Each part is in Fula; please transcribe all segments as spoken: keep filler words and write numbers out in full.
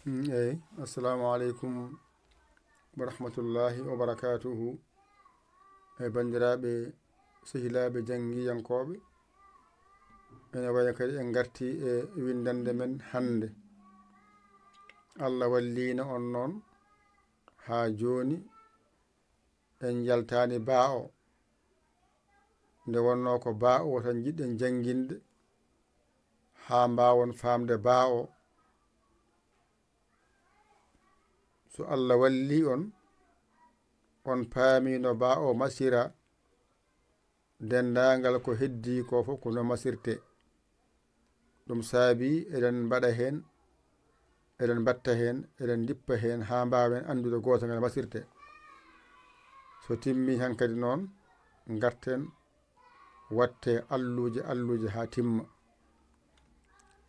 Mm, eyi, assalamu aleykum wa rahmatullahi wa barakatuhu. E banndiraaɓe, sehilaaɓe janngiyankooɓe, ene wayi kadi en ngarti e winndannde men hannde. Allah walliino on noon haa jooni, en njaltaani baa o. Nde wonnoo ko baa o tan njiɗɗen jannginde, haa mbaawon faamde baa o. So Allah wallii on, on paamiino baa o masira, denndaangal ko heddii ko fof ko no masirtee. Ɗum saabii eɗen mbaɗa heen, eɗen mbatta heen, eɗen ndippa heen haa mbaawen anndude gooto ngal masirtee. So timmii hankadi noon, ngarten watte alluuje, alluuje haa timma.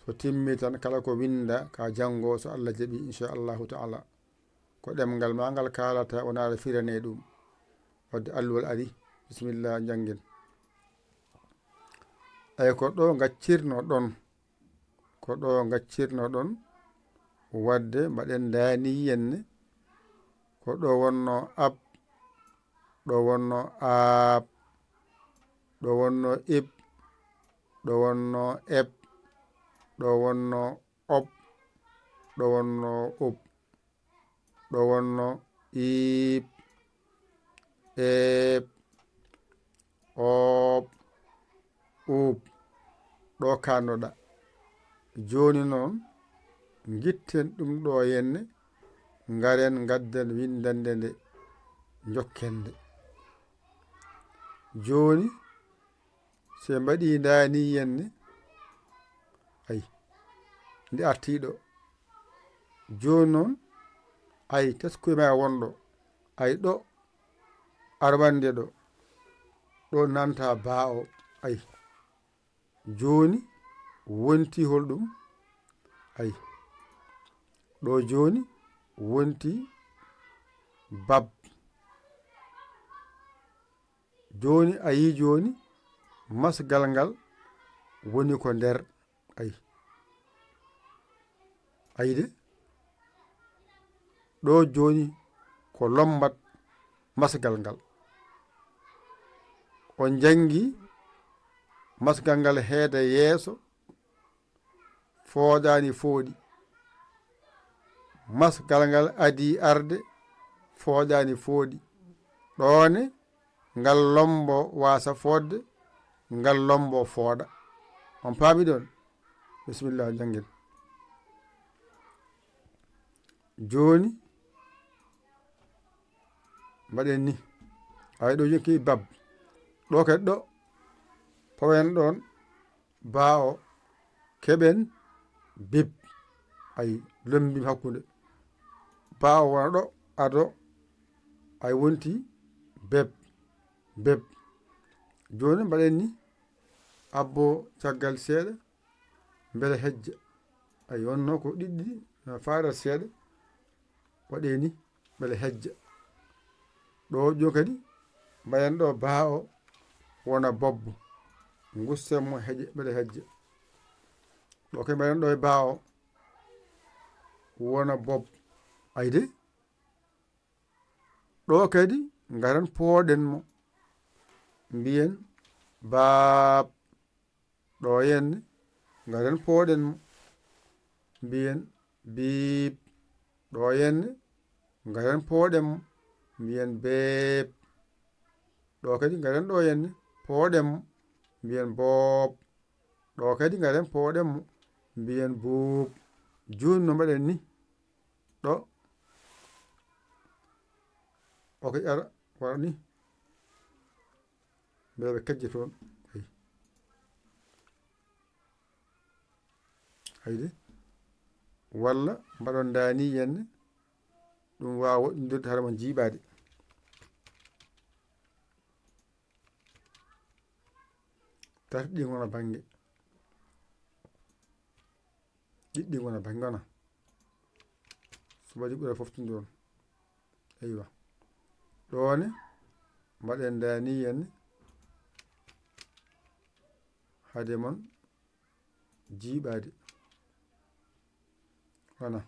So timmii tan, kala ko winnda ka janngo, so Allah jaɓi, inchallahu taala, ko ɗemngal ma ngal kaalata, wona aɗa firane ɗum. Wadde alluwal ari, bisimilla, njanngen. Eyi, ko ɗo ngaccirno ɗon, ko ɗo ngaccirno ɗon, wadde mbaɗen ndaani yenne, ko ɗo wonno ab, ɗo wonno aab, ɗo wonno ib, ɗo wonno eb, ɗo wonno op, ɗo wonno ub, ɗo wonno iib, eeb, oob, uub, ɗo kaannoɗa. Jooni noon, ngitten ɗum ɗo yenne, ngaren ngadden winndande nde, njokken nde. Jooni, so en mbaɗi ndaani yenne, ay, nde artii ɗo. Jooni noon, ay, teskuya ma wonɗo, ay, ɗo arwande ɗo, ɗo nanta baa o, ay. Jooni wonti holɗum? Ay, ɗo jooni wonti bab. Jooni a yii jooni masgal ngal woni ko nder. Ay. Ayi de? Ɗo jooni ko lombat masgal ngal. On janngi masgal ngal heeda yeeso, foodaani fooɗi. Masgal ngal adii arde, foodaani fooɗi. Ɗoone ngal lombo waasa fodde, ngal lombo fooɗa. On paami ɗon? Bisimilla, janngen. Jooni, mbaɗen ni. Ay, ɗo jokki bab. Ɗo kadi ɗo, pawen ɗon baa o, keɓen bib. Ay, lombim hakkunde. Baa o wona ɗo, ado, ay, wonti beb, beb. Jooni mbaɗen ni, abbo caggal seeɗa, mbele hejja. Ay, wonno ko ɗiɗɗi, faaɗa seeɗa, waɗe ni, mbele hejja. Ɗo jooni kadi, mbaɗen ɗo baa o wona bobbo. Ngussen mo heje, mbele hejja. Ɗo kadi mbaɗen ɗo e baa o wona bob. Ay de, ɗo kadi ngaren pooɗen mo. Mbiyen baab. Ɗo yenne, ngaren pooɗen mo. Mbiyen biib. Ɗo yenne, ngaren pooɗen mo. Mbiyen beeb. Ɗo kadi ngaren ɗo yenne, pooɗen mo. Mbiyen boob. Ɗo kadi ngaren pooɗen mo. Mbiyen buub. Jooni no mbaɗen ni. Ɗo. O kadi ara, waɗa ni. Mbele ɓe kajja toon. Ay. Ay de. Walla mbaɗon ndaani yenne, ɗum waawa woɗɗindirde hara mon jiiɓaade. Tati ɗi ngona bannge. Ɗiɗɗi ngona bannge ngona. So waɗi ɓura foftude on. Eywa. Ɗoone, mbaɗen ndaani yenne. Hade mon jiiɓaade. Wona.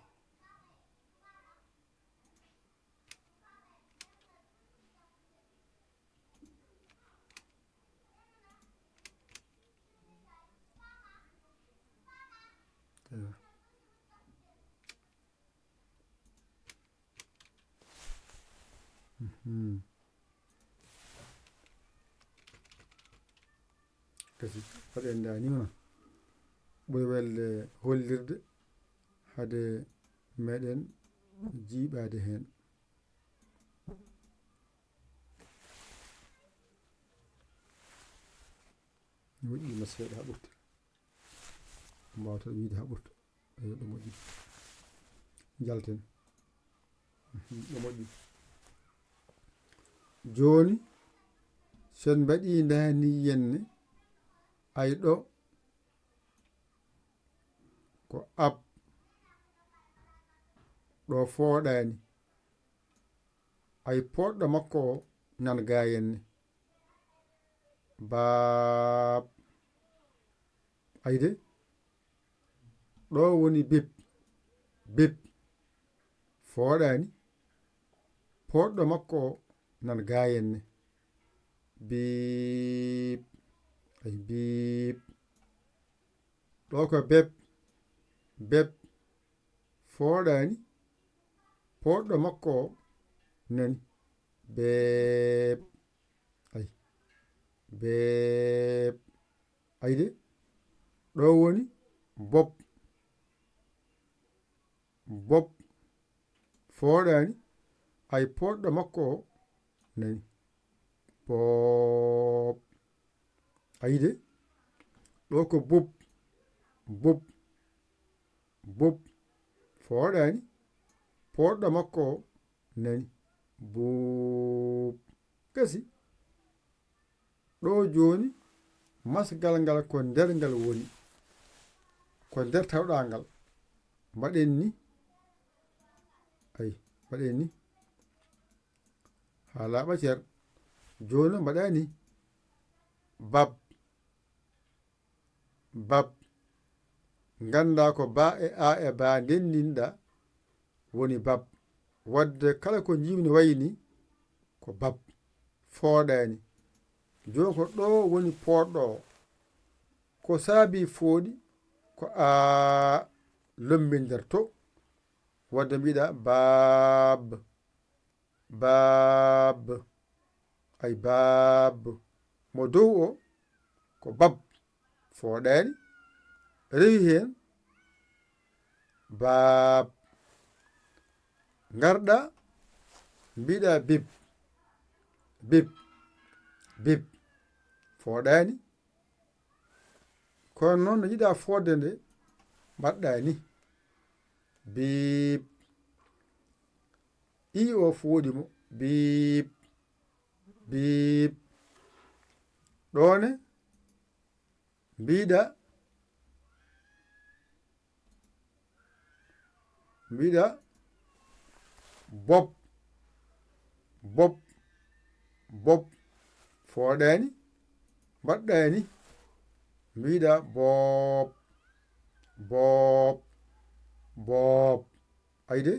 Mhm. Kasi, waɗen ndaa ni wona. Ɓuri welde hollirde hade meɗen jiiɓaade heen. Moƴƴi ma seeɗa haa ɓurta. Mbawata wiide haa ɓurta. Eyo, ɗo moƴƴi. Njalten. Mhm, ɗo moƴƴi. Jooni, sen mbaɗi ndaa ni yenne, ay ɗo ko ab, ɗo fooɗaani. Ay poɗɗo makko o nan gaa yenne. Baab. Ay de. Ɗo woni beb. Beb. Fooɗaani. Poɗɗo makko o nan gaa yenne. Biib. Ay biib. Ɗo ko beb. Beb. Fooɗaani. Poɗɗo makko o nani. Beeb. Ay. Beeb. Ay de. Ɗo woni bob. Bob. Fooɗaani. Ay poɗɗo makko o nani. Bob. Ay de. Ɗo ko bob. Bob. Bob. Fooɗaani. Poɗɗo makko o nani. Bob. Kasi. Ɗo jooni, masgal ngal ko nder ngal woni. Ko nder tawɗaa ngal. Mbaɗen ni. Ay, mbaɗen ni. Haa laaɓa cer. Jooni mbaɗaa ni. Bab. Bab. Nganndaa ko ba e a e ba ndenndinɗaa woni bab. Wadde kala ko njiimi no wayi ni ko bab. Fooɗaani. Jooni ko ɗo woni poɗɗo o. Ko saabi fooɗi ko a lombinderto. Wadde mbiɗa baab. Baab. Ay baab. Mo dow o ko bab. Fooɗaani. Rewi heen. Baab. Ngarɗa. Mbiɗa bib. Bib. Bib. Fooɗaani. Kono noon no yiɗa fodde nde, mbaɗɗa ni. Biip. I o fooɗi mo. Biip. Biip. Ɗoone, mbiɗa, mbiɗa, bob, bob, bob. Fooɗaani, mbaɗɗaani. Mbiɗa, bob, bob, bob. Ayde,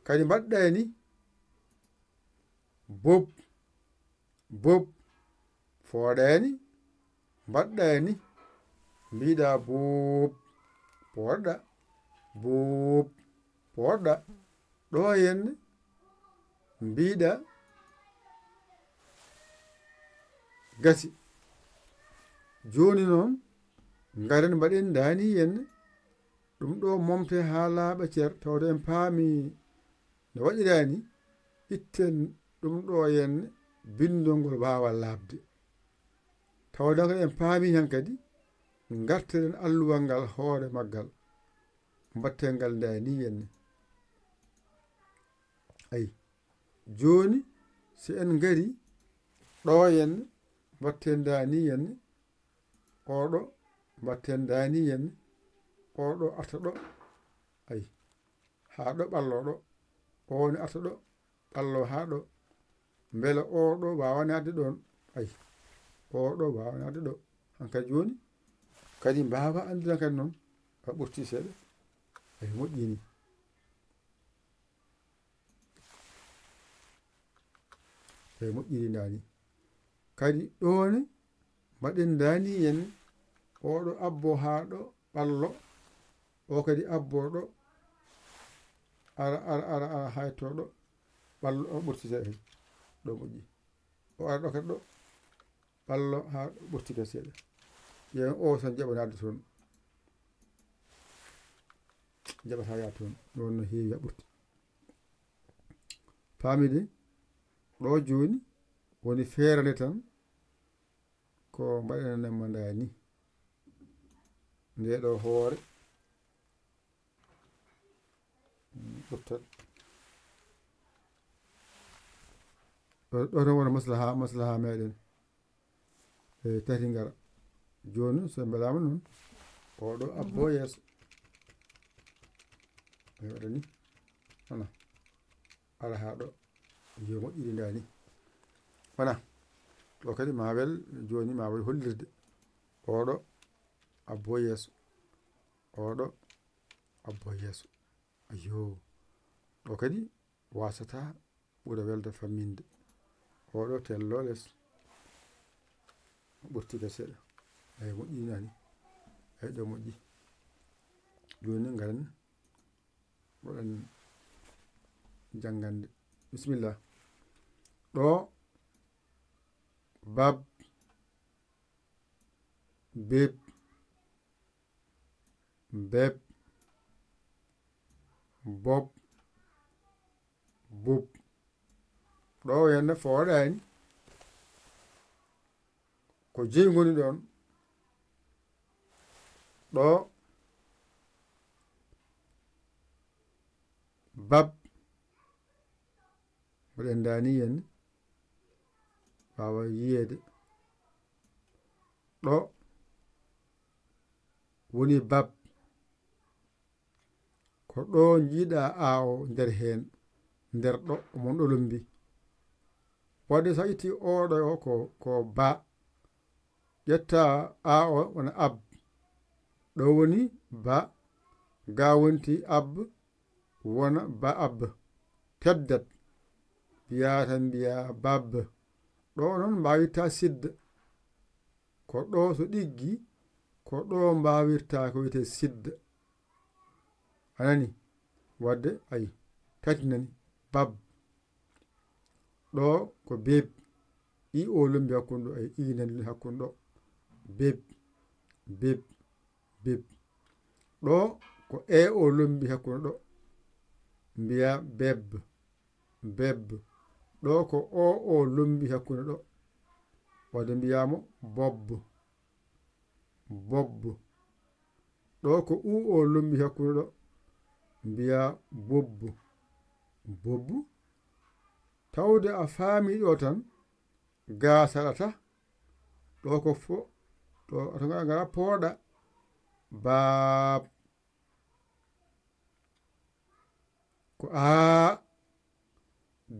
kadi mbaɗɗaani, bob, bob. Fooɗaani, mbaɗɗaani. Mbiɗa, bob, poɗɗa, bob, poɗɗa. Ɗo henne, mbiɗa, gasi. Jooni noon, ngaren mbaɗen ndaani henne. Ɗum ɗo momte haa laaɓa cer, tawde en paami no waɗiraani, itten ɗum ɗo henne, binndol ngol waawa laaɓde. Tawde ko en paami heen kadi, ngartiren alluwal ngal hoore maggal, mbatten ngal ndaani henne. Ayi, jooni, si en ngari ɗo henne, mbatten ndaani henne, oɗo, mbatten ndaani henne, oɗo arta ɗo. Ayi, haa ɗo ɓallo ɗo, o woni arta ɗo, ɓallo haa ɗo. Mbele oɗo waawa naatde ɗoon? Ayi, oɗo waawa naatde ɗo. Hankadi jooni, kadi mbaawa anndina kadi noon, a ɓurti seeɗa. Ayi, moƴƴini. Tawi moƴƴiri ndaani. Kadi ɗoone mbaɗen ndaani en oɗo abbo haa ɗo ɓallo, o kadi abbo ɗo, ara, ara, ara, ara, hayto ɗo. Ɓallo, o ɓurti seeɗa kadi. Ɗo moƴƴi. O ara ɗo kadi ɗo. Ɓallo haa ɓurti kadi seeɗa. Ƴeewen o tan jaɓanaade toon. Jaɓata yaa toon. Ɗo wonno heewi haa ɓurti. Faamide? Ɗo jooni woni feere nde tan ko mbaɗen nemmandaani. Nde ɗo hoore. Ɓurtal. Ɗo, ɗo tan wona maslaha, maslaha meɗen. E tati ngara. Jooni, so mbelaama noon, oɗo abbo yeeso. E waɗa ni. Wona. Ala haa ɗo. Yo moƴƴiri ndaa ni. Wona. Ɗo kadi ma wel, jooni ma wayi hollirde. Oɗo abbo yeeso. Oɗo abbo yeeso. Ayyo. Ɗo kadi wasata ɓura welde famminde. Oɗo tello les. Ɓurti ka seeɗa. Ay moƴƴi nani. Ay ɗo moƴƴi. Jooni ngaren waɗan janngande. Bismillah. Ɗo bab, beb, beb, bob, bub. Ɗo yande fooɗani. Ko jeyi ngoni ɗon. Ɗo bab. Mboɗen ndaani yen waawa yiyeede. Ɗo woni bab. Ko ɗo njiiɗa a o nder heen, nder ɗo, mon ɗo lombi. Waɗde so a itti oɗo o ko, ko ba. Ƴetta a o wona ab. Ɗo woni ba. Ga wonti ab, wona ba ab. Teddat. Mbiya tan mbiya bab. Ɗo noon mbaawirta sidda. Ko ɗo so ɗiggi, ko ɗo mbaawirta ko wiyetee sidda. A nani? Waɗde, ay, tati nani, bab. Ɗo ko beeb. I o lombi hakkunde ɗo, ay, i nani hakkunde ɗo. Beeb, beeb, beeb. Ɗo ko e o lombi hakkunde ɗo. Mbiya beeb. Beb. Ɗo ko o, o lombi hakkunde ɗo. Waɗde mbiyaamo bob. Bob. Ɗo ko u, o lombi hakkunde ɗo. Mbiya bob. Bob. Tawde a faami ɗo tan, ga saɗata. Ɗo ko fo, ɗo to ngara, ngara pooɗa. Baab. Ko aa,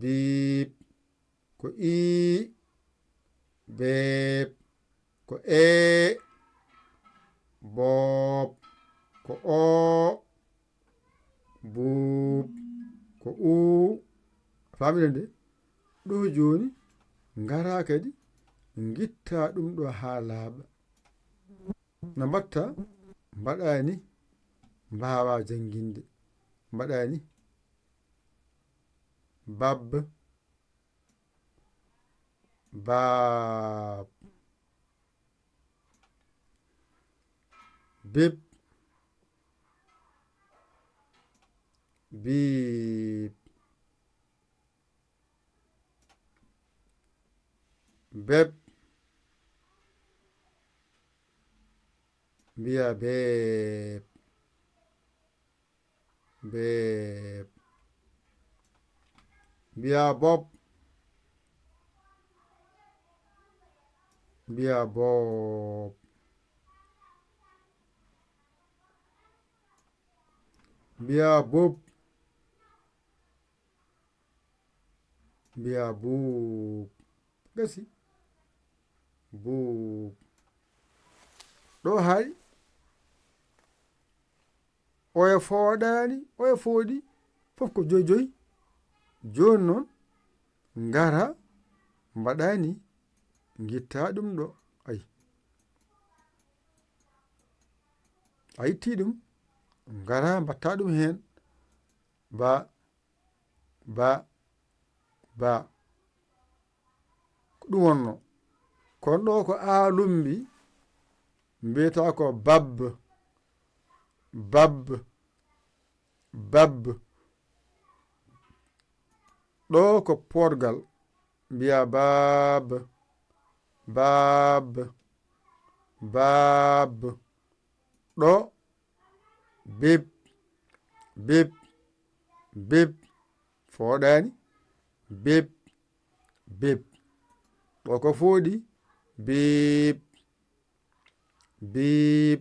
biib, ko ii, beeb, ko ee, boob, ko oo, buub, ko uu. A faamii nde? Ɗo jooni, ngaraa kadi, ngittaa ɗum ɗo haa laaɓa. No mbaɗta? Mbaɗaani mbaawaa jannginde. Mbaɗaani. Bab. Baab. Bib. Biib. Beb. Mbiya beeb. Beeb. Mbiya bob. Mbiya boob. Mbiya boob. Mbiya buub. Gasi. Buub. Ɗo hay. Oya fooɗaani, oya fooɗi. Fof ko joy joy. Jooni noon, ngara, mbaɗaani, ngittaa ɗum ɗo. Ay. A ittii ɗum, ngara, mbaɗtaa ɗum heen. Ba, ba, baa. Ko ɗum wonno. Kono ɗo ko aalumbi, mbiyata ko bab, bab, bab. Ɗo ko poorgal, mbiya baab, baab, baab. Ɗo beb, beb, beb. Fooɗaani, beb, beb. Ɗo ko fooɗi, beb, beb,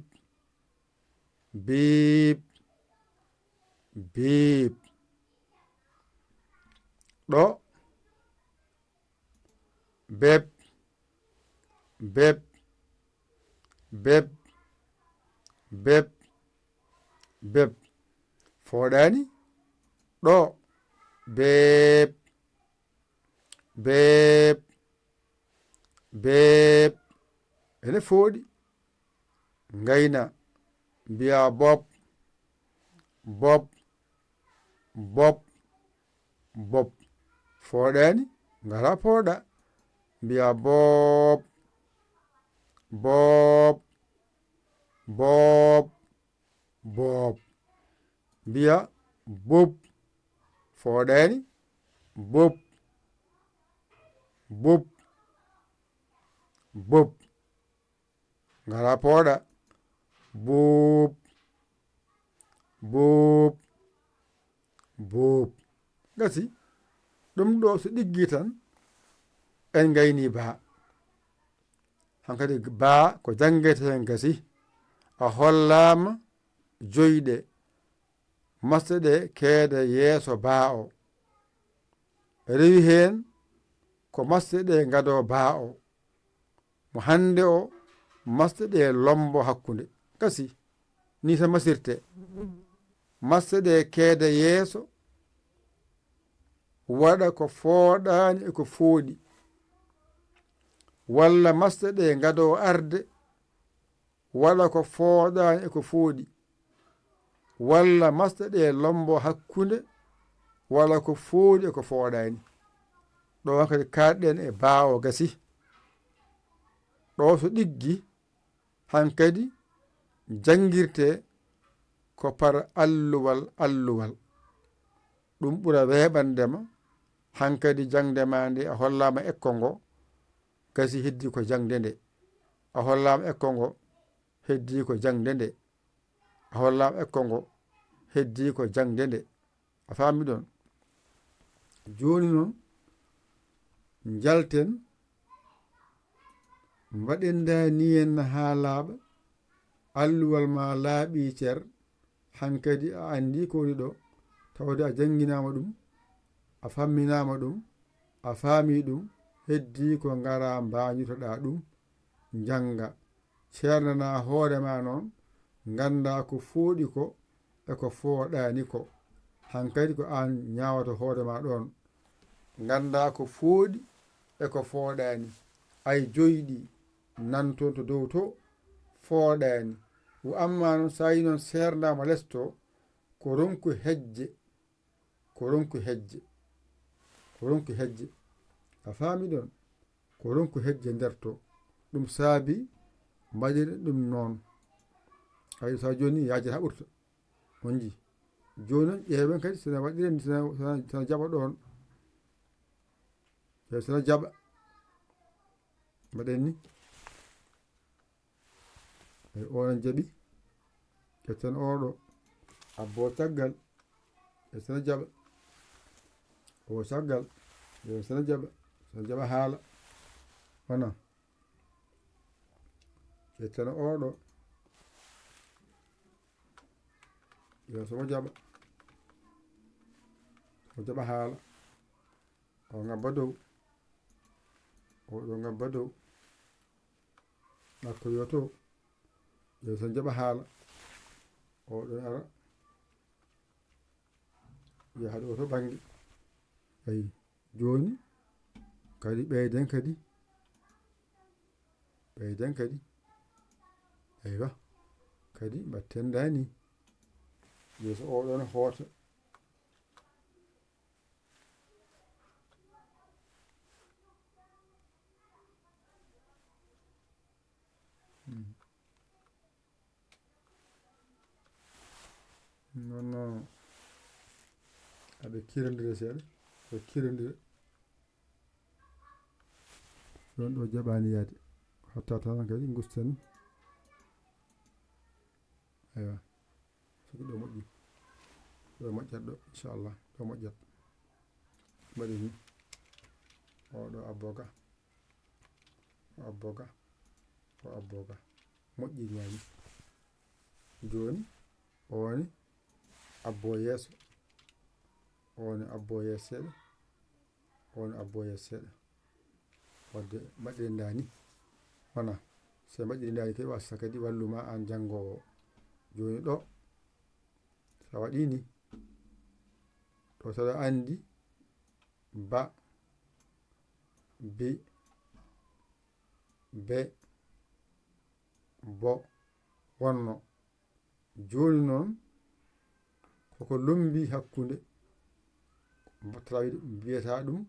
beb, beb. Ɗo beb, beb, beb, beb, beb. Fooɗaani, ɗo beb, beb, beb. Ene fooɗi. Ngayna, mbiya bop, bop, bop, bop. Fooɗaani, ngara pooɗa, mbiya bop, bop, bop, bop. Mbiya bop. Fooɗaani, bop, bop, bop. Ngara pooɗa, bop, bop, bop. Gasi, ɗum ɗo so ɗiggi tan, en ngayni baa. Hankadi baa ko janngetee gasi. A hollaama joyɗe, masɗe ɗe keeda yeeso baa o. Rewi heen ko masɗe ɗe ngadoo baa o. Mo hannde o, masɗe ɗe lombo hakkunde. Gasi, ni tan masirte. Masɗe ɗe keeda yeeso, waɗa ko fooɗaani e ko fooɗi. Walla masɗe ɗe ngadoo arde, waɗa ko fooɗaani e ko fooɗi. Walla masɗe ɗe lombo hakkunde, waɗa ko fooɗi e ko fooɗaani. Ɗo kadi kaaɗɗen e baa o gasi. Ɗo so ɗiggi, hankadi janngirte ko par alluwal, alluwal. Ɗum ɓura weeɓande ma, hankadi jaŋde ma nde a hollaama ekko ngo, gasi heddi ko jaŋde nde. A hollaama ekko ngo, heddi ko jaŋde nde. A hollaama ekko ngo, heddi ko jaŋde nde. A faami ɗon? Jooni noon, njalten, mbaɗen ndaa niyen haa laaɓa, alluwal ma laaɓi cer, hankadi a anndi ko woni ɗo, tawde a jannginaama ɗum, a famminaama ɗum, a faami ɗum, heddi ko ngara mbañotoɗaa ɗum, njannga, ceernana hoore ma noon, ngannda ko fooɗi ko e ko fooɗaani ko. Hankadi ko aan ñaawato hoore ma ɗoon. Ngannda ko fooɗi e ko fooɗaani. Ay joyɗi nanton to dow to fooɗaani. Wo amma noon, so a yi noon seerndaama les to, ko ronku hejje, ko ronku hejje, ko ronku hejje. A faami ɗon? Ko ronku hejje nder to. Ɗum saabi mbaɗiren ɗum noon. Ay, so a jooni, yaajata haa ɓurta. On njii. Jooni noon, ƴeewen kadi, so na waɗiren, so na, so na, so na jaɓa ɗoon. Ƴeew so na jaɓa. Mbaɗen ni. Eyi, onon jaɓi. Ƴetten oo ɗo. Abbo caggal. Ƴetten jaɓa. O caggal. Ƴetten jaɓa. Sen jaɓa haala. Wona. Ƴetten oo ɗo. Yo somo jaɓa. O jaɓa haala. O ngabba dow. O ɗo ngabba dow. Ɗakko yo to. Yo sen jaɓa haala. O ɗo ara. Yaha ɗo to bannge. Ayi, jooni kadi ɓeyden kadi. Ɓeyden kadi. Eywa. Kadi mbatten dani. Yeeso o ɗon hoota. Aɓe kirondire seeɗa, ɓe kirondire. Ɗon ɗo jaɓaani yaade. Hatta tan kadi ngusten. Aywa. Siki ɗo moƴƴi. Ɗo moƴƴat ɗo, inchallah. Ɗo moƴƴat. Mbaɗi ni. O ɗo abboga. O abboga. O abboga. Moƴƴi ñaami. Jooni, o woni abbo yeeso. O woni abbo yeeso seeɗa. O woni abbo yeeso seeɗa. Wadde mbaɗiren ndaa ni. Wona, so mbaɗiren ndaa ni kadi wasa kadi walluma aan janngoowo. Jooni ɗo, so a waɗi ni, ɗo saɗa anndi ba, bi, be, bo, wonno. Jooni noon, koko lumbi hakkunde, mbaɗata wiide, mbiyata ɗum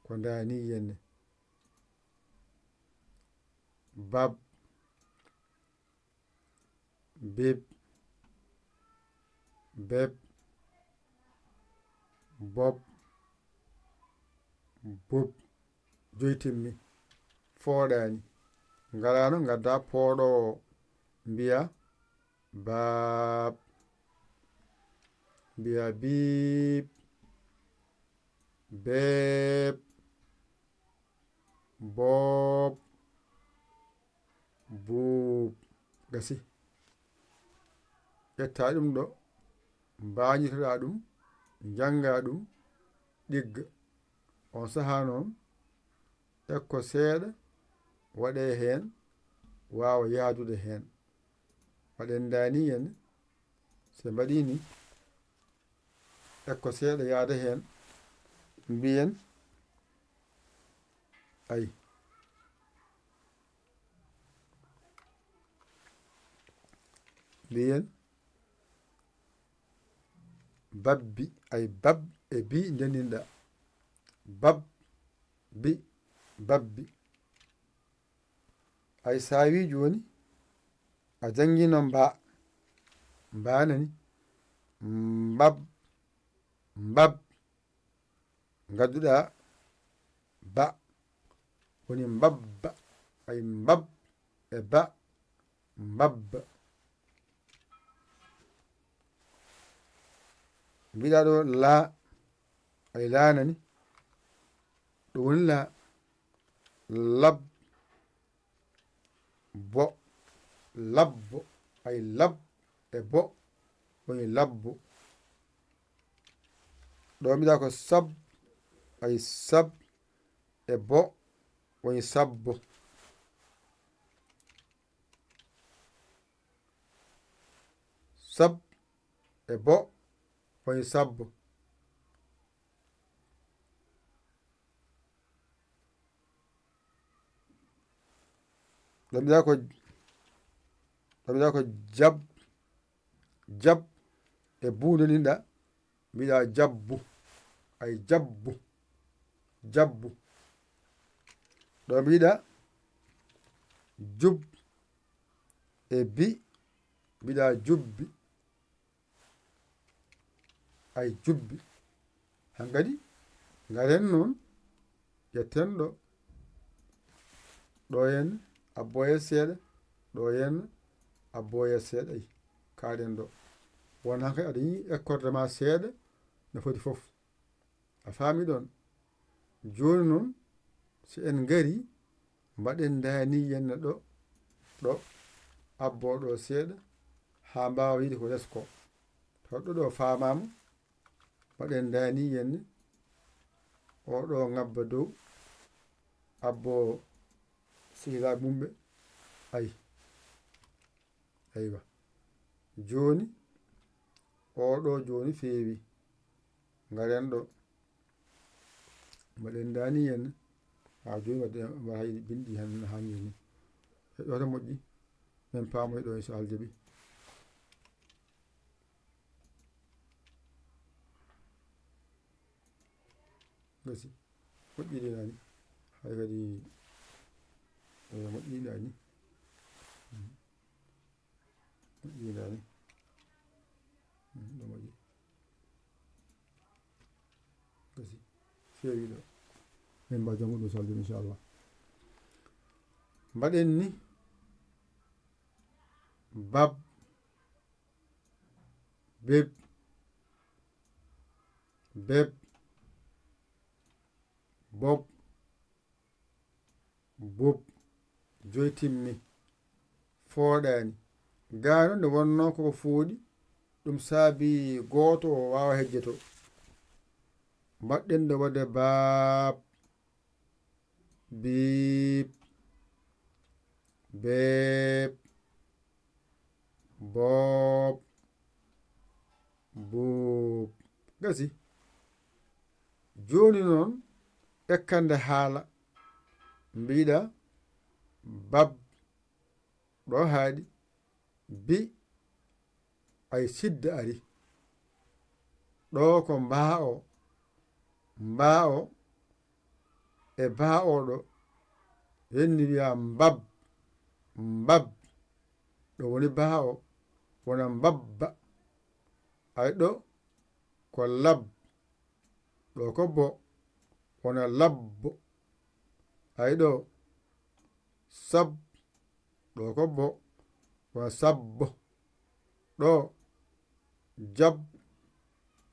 ko ndaa ni yenne. Bab, bib, beb, bob, bub. Joyi timmi. Fooɗaani. Ngaraano ngadda pooɗoowo. Mbiya baab. Mbiya biib. Beeb. Boob. Buub. Gasi. Ƴetta ɗum ɗo, mbañitoɗa ɗum, njannga ɗum, ɗigga. On sahaa noon, ekko seeɗa waɗee heen, waawa yahdude heen. Waɗen ndaa ni yenne, so mbaɗii ni, ekko seeɗa yaada heen, mbiyen, ay, mbiyen, babbi, ay, bab e bi ndenndinɗa. Bab, bi, babbi. Ay, so a wii jooni, a janngino mba, mba nani, mbab, mbab, ngadduɗa ba, woni mbabba, ay, mbab e ba, mbabba. Mbiɗa ɗo laa, ay, laa nani, ɗum woni laa, lab, bo, labbo, ay, lab e bo, woni labbo. Ɗo mbiɗa ko sab, ay, sab e bo, woni sabbo. Sab e bo, woni sabbo. Ɗo mbiɗa ko, ɗo mbiɗa ko jab, jab e bu ndenndinɗa, mbiɗa jabbu, ay, jabbu, jabbu. Ɗo mbiɗa jub e bi, mbiɗa jubbi. Ay, jubbi. Hankadi, ngaren noon, ƴetten ɗo. Ɗo yen abboye seeɗa, ɗo yen abboye seeɗa. Ay, kaɗen ɗo. Won hankadi aɗa yiɗi ekkorde ma seeɗa, no foti fof. A faami ɗon? Jooni noon, so en ngari, mbaɗen ndaa ni yenne ɗo, ɗo, abbo ɗo seeɗa, haa mbaawa yiide ko les ko. To ɗo, ɗo faamaama, mbaɗen ndaa ni yenne, o ɗo ngabba dow, abbo sehilaaɓe mum ɓe. Ay. Aywa. Jooni, o ɗo jooni feewi. Ngaren ɗo. Mbaɗen ndaa ni yenne. Haa jooni waɗde, mbaɗa hay binndi heen no haaniri ni. Heɗoto moƴƴi. Men paamoy ɗo, so Allah jaɓi. Gasi. Moƴƴi ni nani. Hay kadi, eh, moƴƴi nani. Mhm. Moƴƴi nani. Mhm, ɗo moƴƴi. Gasi. Feewi ɗo. Min mba janngo ɗum salde, inchallah. Mbaɗen ni. Bab. Beb. Beb. Bob. Bob. Joy timmi. Fooɗaani. Gaa noon nde wonnoo ko fooɗi, ɗum saabi gooto o waawa hejjeto. Mbaɗɗen nde waɗde baab. Biip. Beep. Boop. Buup. Gasi. Jooni noon, ekkande haala. Mbiɗa bab. Ɗo haaɗi. Bi. Ay sidda ari. Ɗo ko mbaa o. Mbaa o. E baa o ɗo. Henni wiya mbab. Mbab. Ɗo woni baa o. Wona mbabba. Ay ɗo. Ko lab. Ɗo ko bo. Wona labbo. Ay ɗo. Sab. Ɗo ko bo. Wona sabbo. Ɗo. Jab.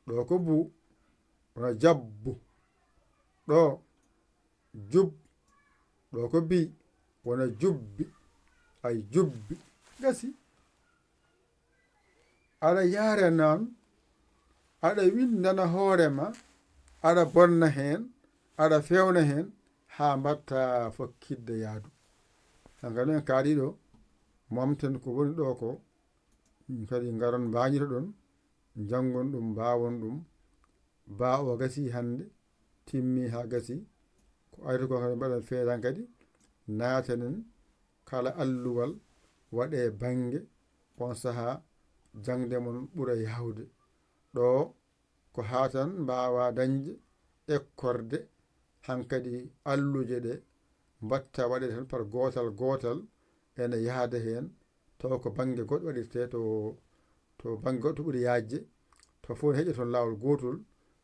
Ɗo ko bu. Wona jabbu. Ɗo. Jub. Ɗo ko bi. Wona jubbi. Ay jubbi. Gasi. Aɗa yaara noon, aɗa winndana hoore ma, aɗa bonna heen, aɗa feewna heen, haa mbaɗta fokkitde yaadu. Hankadi en kaaɗii ɗo, momten ko woni ɗo ko, kadi ngaron mbaañitoɗon, njanngon ɗum, mbaawon ɗum. Baa o gasii hannde, timmii haa gasii. Ko arti ko kadi mbaɗen feere hankadi, naatanen kala alluwal, waɗee bannge, oon sahaa jaŋde mon ɓura yaawde. Ɗo ko haa tan mbaawaa dañde ekkorde, hankadi alluuje ɗe mbaɗta waɗee tan par gootal gootal, ene yahda heen, taw ko bannge goɗɗo waɗirtee, to, to bannge goɗɗo ɓuri yaajde, to fof ne heƴa toon laawol gootol,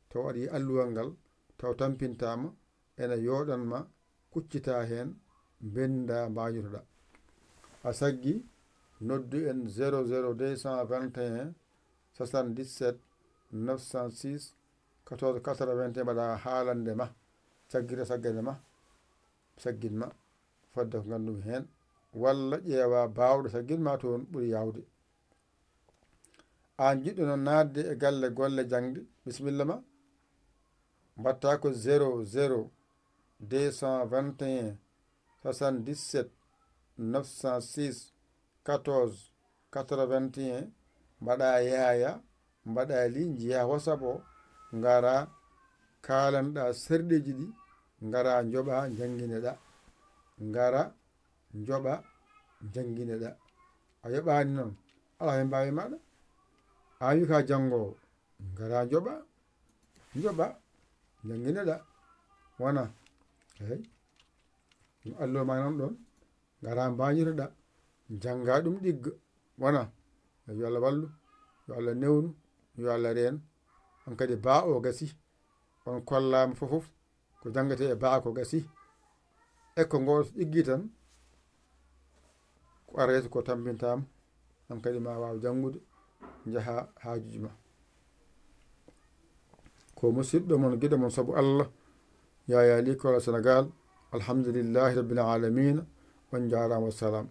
taw aɗa yiya alluwal ngal, taw tampintaama, ene yooɗan ma kuccitaa heen, mbenndaa mbaañotoɗaa. A saggi, noddu en zéro zéro deux cent vingt et un soixante-dix-sept neuf cent six quatorze quatre-vingt-un, mbaɗa haalande ma, saggita saggande ma, saggin ma, fodde ko nganndu-mi heen, walla ƴeewa baawɗo saggin ma toon ɓuri yaawde. Aan jiɗɗo noon naatde e galle golle jaŋde, bisimilla ma. Mbaɗta ko zéro zéro deux cent vingt et un soixante-dix-sept neuf cent six quatorze quatre-vingt-un, mbaɗa yaaya, mbaɗa li, njiya WhatsApp o, ngara kaalanɗa serɗeeji ɗi, ngara njoɓa, njanngineɗa, ngara njoɓa, njanngineɗa. A yoɓaani noon, alaa heen mbaawi maɗa. A wi ka janngoowo, ngara njoɓa, njoɓa, njanngineɗa. Wona, eey, ɗum allo ma noon ɗoon, ngara mbaañitoɗa, jannga ɗum ɗigga. Wona, yo Allah wallu, yo Allah newnu, yo Allah reen. On kadi baa o gasi, on kollaama fof fof. Ko janngete e baa ko gasi. Ekko ngoo so ɗiggi tan, ko arrete ko tampintaama, aan kadi ma waaw janngude, njaha haajuuji ma. Ko musidɗo mon, giɗo mon sabu Allah, Yaya Ly Kolo Sénégal. Alhamdulillahi Rabbil Alamina. On njaaraama, wassalam.